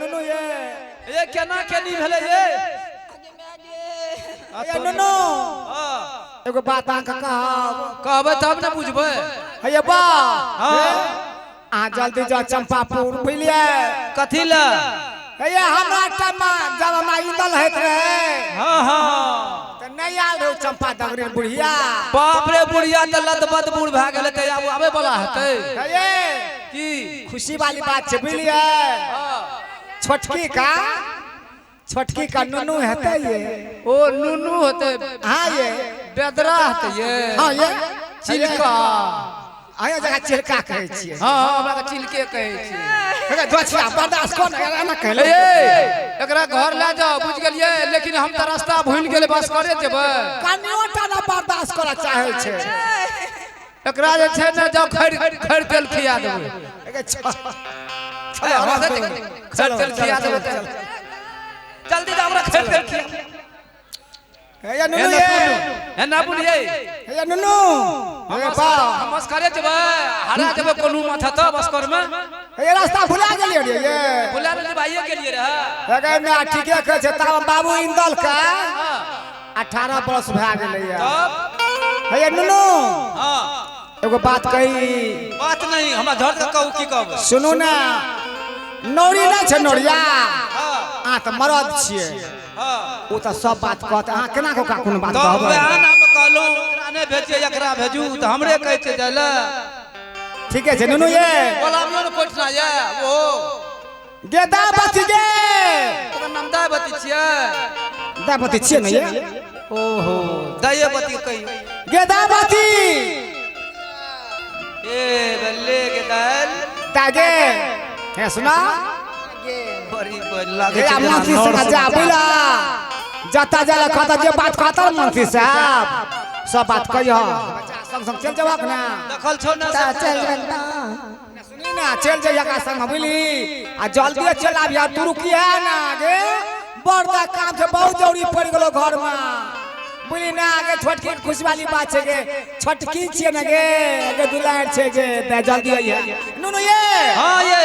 नुनू ये ये केना केनी भेलै ये? हे नुनू हाँ, एगो बात अहाँके कहब। कहबै तब ने बुझबै। हे बा हाँ। अहाँ जल्दी जाओ चंपापुर, बुझलियै? कथी लए? हे हमरा टाइम में जब हमरा ईंदल होइत रहे हाँ हाँ तऽ नहि आयल रहू चंपा दगरी बुढ़िया। बाप रे, बुढ़िया तऽ लदबद बूढ़ भए गेलै, तऽ आब आबै वाला हेतै हे की? खुशी वाली बात छै, बुझलियै? छोटकी का नुनू हेतै ये। ओ नुनू हेतै? हाँ ये। बेदरा हेतै ये? हाँ ये। चिलका। अहाँ जगह चिलका कहै छियै। हाँ हाँ, हमरा के चिलके कहै छियै। हे दोछिया बर्दाश्त कोन एना कहले। ए, एकरा घर लए जाओ, बुझि गेलियै? लेकिन हम तऽ रास्ता भूलि गेलै, बस करे जेबै। कनियो टा ना बर्दाश्त करऽ चाहै छै। एकरा जे छै ने, जाओ खैर खैर तेल खिया देबै। हे ए, हमरा से खैर तेल खिया देबै तऽ। जल्दी जाओ, हमरा खैर तेल खिया। हे नुनू ये। हे ना बुलियै। हे नुनू हे बा हम असकरे जेबै, हरा जेबै कोनो माथा तऽ बसकर में। हे रास्ता भुला गेलियै रे ये। भुला गेलियै, भाइये गेलियै रहै। हे गे मैं ठीके कहै छै, तब बाबू इंदल का 18 बरस भए गेलैया। तब हे नुनू हाँ एगो बात कही। बात नहीं, हमरा झट के कहू की कहबै। सुनू ना, नौरी नहि छै नौरिया? हाँ। अहाँ तऽ मरद छियै। हाँ। ओ तऽ सब बात कहत, अहाँ केना कऽ ओकरा कोनो बात तब कहबै? वएह ने हम कहलहुँ, एकरा नहि भेजिए, एकरा भेजू, तऽ हमरे कहै छै जाइ लए। ठीके छै नुनू ये। बोलाबियौ ने कोइठना ये ओ। गे दाबती गे। ओकर नाम दायबती छियै। दाबती छियै ने ये? ओहो, दायबती कहियौ। गे दाबती। ए बल्ले गे दायल। तागे हे सुना। बड़ी बड़ी लागै हे छै जेना मंत्री से नर्स। जा बुला जता जाला खाता जे बात खाता मंत्री साहब सब बात कहियो, बच्चा संग संग चल जबाक ना। देखल छौ ने? तऽ चल जेबनि तऽ। सुनी ना, चल जइया का संग बुझली, आ जल्दी चल आबिया, तू रुकिया ना गे, बड़दा काम छै, बहुत जरूरी पड़ गेलो घर में, बुझली ना गे? छोटकी के खुशी वाली बात छै गे, छोटकी छियै ना गे, गे दुलार छै गे, ते जल्दी आइया नुनू ये। हाँ ये।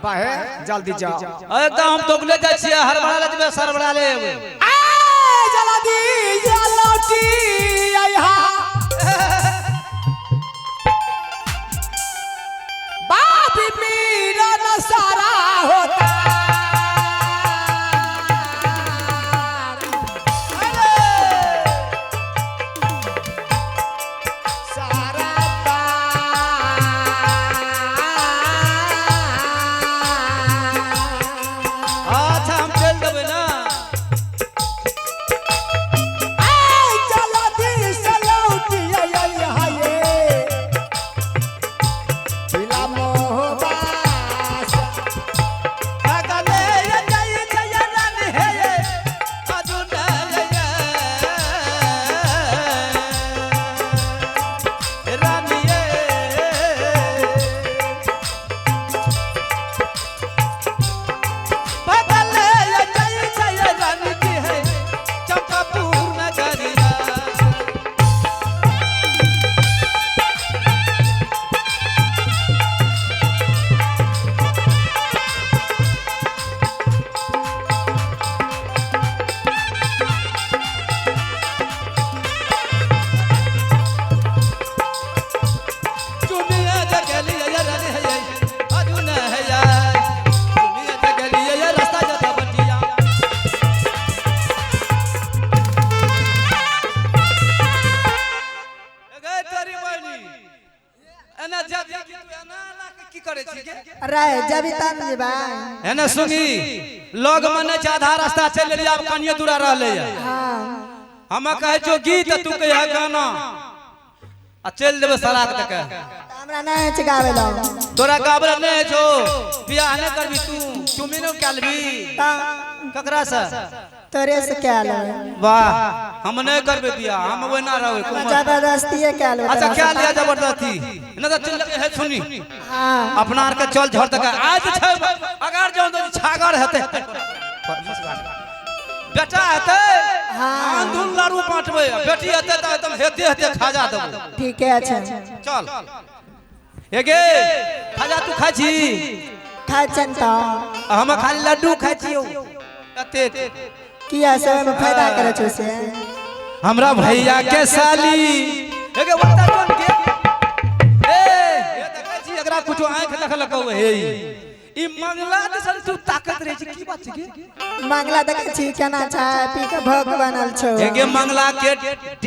बाहे जल्दी जाओ। एकदम हम तोगले जाइ छियै, हड़बड़ा ले जेबै, सरबड़ा ले एबै। आ जल्दी या लौटी आइहा बाप मेरा न सारा होता। सारा अच्छा, हम चलि देबै ना। अगले ये जय जय रानी हे ये, अजुन ये रानी ये। बगले ये जय जय रानी की है चंपापुर नगरिया। चुनिया जगलिया ये रानी है ये, अजुन है ये। चुनिया जगलिया ये रास्ता जता बटिया। गए तेरी बहनी एना जब की तू एना एना के की करै छी गे? रे जबी तब जेबै। एने सुनी, लग में नहि छै, आधा रास्ता चलि एलियै, आब कनिये दूरा रहलै ये। हाँ। हम कहै छियौ गीत, तू कहिया गाना, आ चलि देबै सड़क तक। तऽ हमरा नहि होइ छै गाबै लए। तोरा गाबल नहि होइ छौ? बियाह नहि करबी तू? चुमी नहि कए लेबी? तऽ ककरा से? तोरे से कए लेबै। वाह, हम नहि करबै बियाह, हम ओहिना रहबै हमरा कुमार। जबरदस्तिये कए लेबै। अच्छा तोरा क्या से। लिया जबरदस्ती नहि तऽ चल हे, सुनी। हाँ। अपना आर के चल झड़ तक आज छै, अगर जौन छागर हेतै, बेटा हेतै, हाँ। आंधुन लाड़ू बाँटबै, बेटी हेतै तऽ एकदम हेते हेते खाजा देबै। ठीके छै। चल हे गे, खाजा तू खाइ छी? खाइ छन त हम खाली लड्डू खाइ छियौ कते किया सब में फायदा करे छौ से हमरा भैया के साली एगे बता कोन के ए ये देखै छी एकरा कुछो आंख देखलकौ हे ई मंगला दिसन तू ताकत रहे छी की बात छै के मंगला देखै छी केना छै पी के भोग बनल छौ एगे मंगला के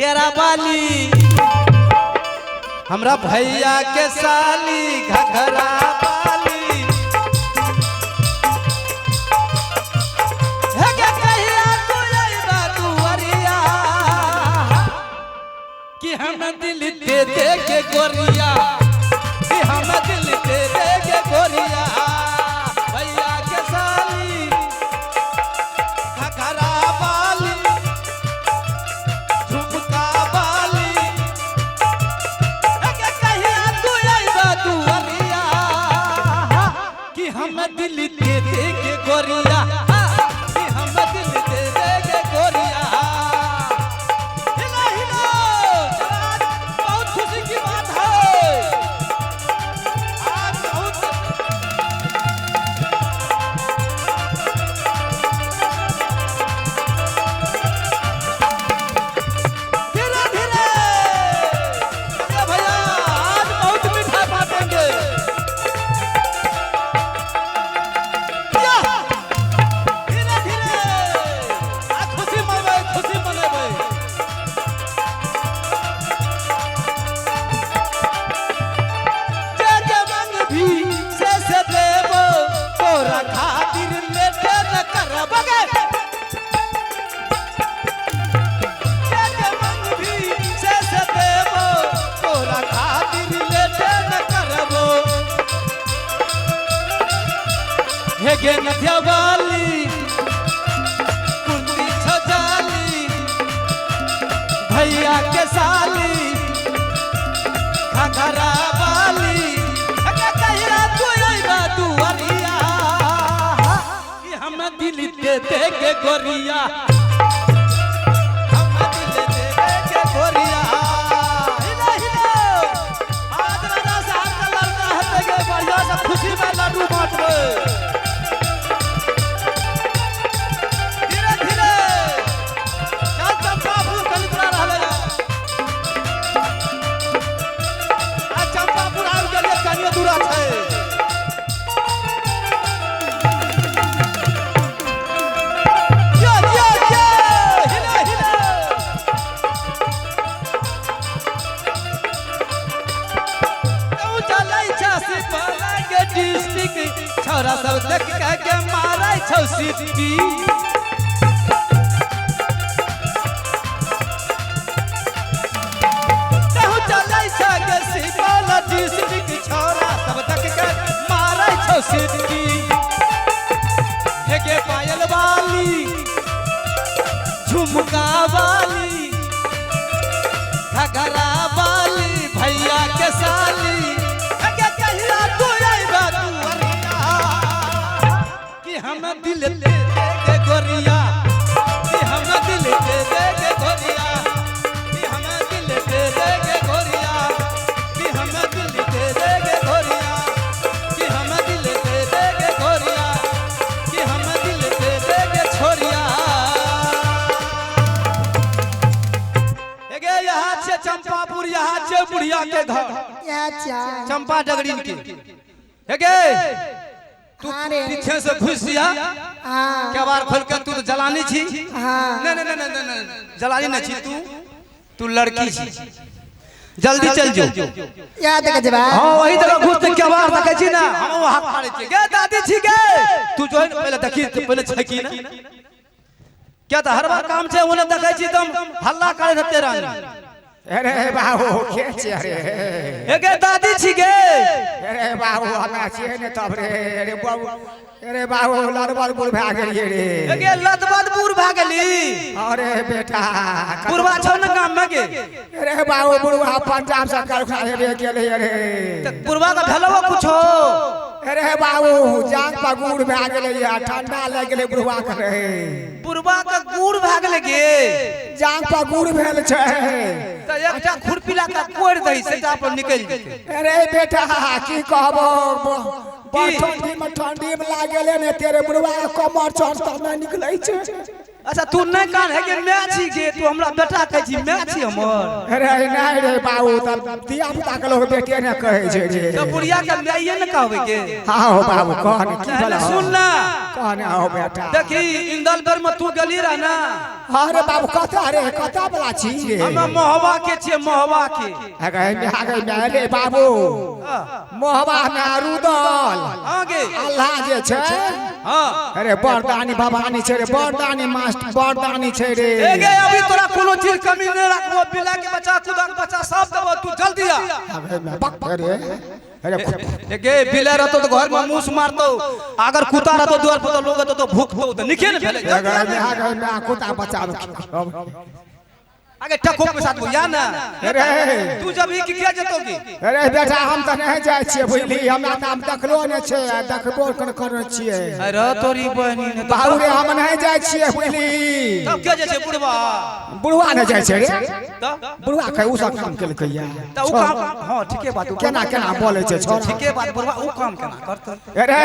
डेरा वाली हमरा भैया के साली घघरा वाली हेगे कहिया तू अइबा दुआरिया कि हम दिल दे दे के गोरिया कि हम दिल दे दे के गोरिया भैया के साली घघरा वाली झुमका वाली एके कहिया तू अइबा दुआरिया कि हम दिल दे दे के गोरिया कि हम दिल दे दे के गोरिया हिला हिलो चला, बहुत खुशी की बात है आज बहुत धीरे धीरे अरे भैया आज बहुत मीठा बांटेंगे या! धीरे धीरे आज खुशी मनबै खुशी मनेबै जे जे मंग भी से देबो तोरा खातिर लेटे न करब गे जे जे मंग भी से देबो तोरा खातिर लेटे न करबो हे गे नथिया वाली कुर्ती छजाली भैया के साली घघरा वाली अगे कहिया तू अइबा दुआरिया कि हम दिल दे दे के गोरिया हम दिल दे दे के गोरिया हिला हिलो आज राजा साहब का लड़का हते के बढ़िया से खुशी में लड्डू बांटबे धीरे धीरे चल चंपापुर कलितरा रहले आ चंपापुर आबि गेलियै कनियो दूरा छै यो यो यो हिला हिला तू चलै छै सिपाला के डिस्ट्रिक्ट छौरा सब देख के के मारै छौ सिटी तू चलै छै गे सिपाला डिस्ट्रिक्ट छौरा सब देख के मारै छौ सिटी हे गे पायल वाली झुमका वाली घघरा वाली भैया के साली अगे कहिया तू अइबा दुआरिया कि हम दिल दे दे के गोरिया कि हम दिल दे दे के गोरिया कि हम दिल दे दे के गोरिया कि हम दिल दे दे के गोरिया कि हम दिल दे दे के गोरिया कि हम दिल दे दे के छोरिया एगे यहाँ छे चंपापुर यहाँ छे बुढ़िया के घर या चा चंपा डगरीन के एगे तू हाँ रे। पीछे से घुस जिया हाँ के बार खोल के तू तो जलानी छी हाँ। नहीं नहीं नहीं नहीं नहीं जलानी नहीं छी तू तू लड़की छी जल्दी चल जो याद के जवाब हाँ वही तरह घुस के के बार देखै छी ना हम वहाँ मारै छी गे दादी छी गे तू जो है ना पहले देखी तो पहले छै की ना क्या तो हर बार काम छै ओने देखै छी तुम हल्ला करे रहते रानी अरे बाबू के छै रे एगे दादी छी गे अरे बाबू हमरा छियै ने तब रे अरे बाबू अरे बाबू लड़बड़ बुढ़ भए गेलियै रे एगे लदबद बूढ़ भए गेली अरे बेटा बुढ़वा छौ ने गाम में गे अरे बाबू बुढ़वा पंजाब से कारखाना हेबे गेलै रे तऽ बुढ़वा के भेलौ कुछो अरे बाबू जान पगूर भए गेलै या ठंडा लागि गेलै बुढ़वा के रे। बुढ़वा के गुड़ भए गेलै गे। जान पगूर भेल छै। तऽ एकटा खुरपी ला के कोरि दही से अपन निकलि जेतै। अरे बेटा की कहबो, बड़ ठंडी में लागि गेलै ने तेरे बुढ़वा के कमर चढ़ तऽ नहि निकलै छै। अच्छा तू नहीं कान है के मैं छी गे, तू हमरा बेटा कहै छी, मैं छी हमर। अरे नहीं रे बाबू, तब धिया पुता के लोग बेटे ने कहै छै रे। तऽ बुढ़िया के माइये ने कहबै गे। हाँ हो बाबू कह ने की भेल। सुन ना कह ने हो बेटा। देखी इंदल बेर में तू गेली रह ना। हाँ रे बाबू कता रे कता वाला छी रे। हम महोबा के छियै, महोबा के। अगे रे बाबू महोबा में रुदल हां गे अल्लाह जे छै। हां अरे बरदानी भवानी छै रे, बरदानी मास्टर बरदानी छै रे। ए गे अभी तोरा कोनो चीज कमी नहीं राखबो, बिला के बच्चा कुदा के बच्चा सब देबो, तू जल्दी आ। अरे अरे ए गे बिला रहतो तो घर में मूस मारतो, अगर कुत्ता रहतो द्वार पर तो लोग तो भूखतो तो निके ने भेलै। अगे कुत्ता बच्चा आगे टको पैसा तो या ना। अरे तू जब ई के जेतो की। अरे बेटा हम त नहीं जाय छियै बुझली, हमरा त हम देखलो नै छै, देखबो कर कर छियै। अरे तोरी बहनी ने बाबू रे हम नहीं जाय छियै बुझली। तब के जे छै बुढ़वा? बुढ़वा नै जाय छै रे। त बुढ़वा के उ सब काम केलकै या त उ काम। हां ठीके बात, केना केना बोलै छै छोरा। ठीके बात बुढ़वा उ काम केना करतै। अरे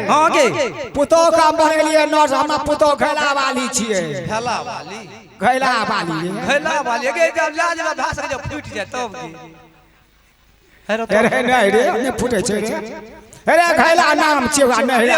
हां गे पुतोह काम बनेलियै नर्स, हमरा पुतोह घैला वाली छियै। घैला वाली, घैला वाली, घैला वाली गे जब ला जब भा सके जब फूट जाए तब गे। अरे नहीं रे नहीं फूटे छै रे। अरे घैला नाम छियै नहीं।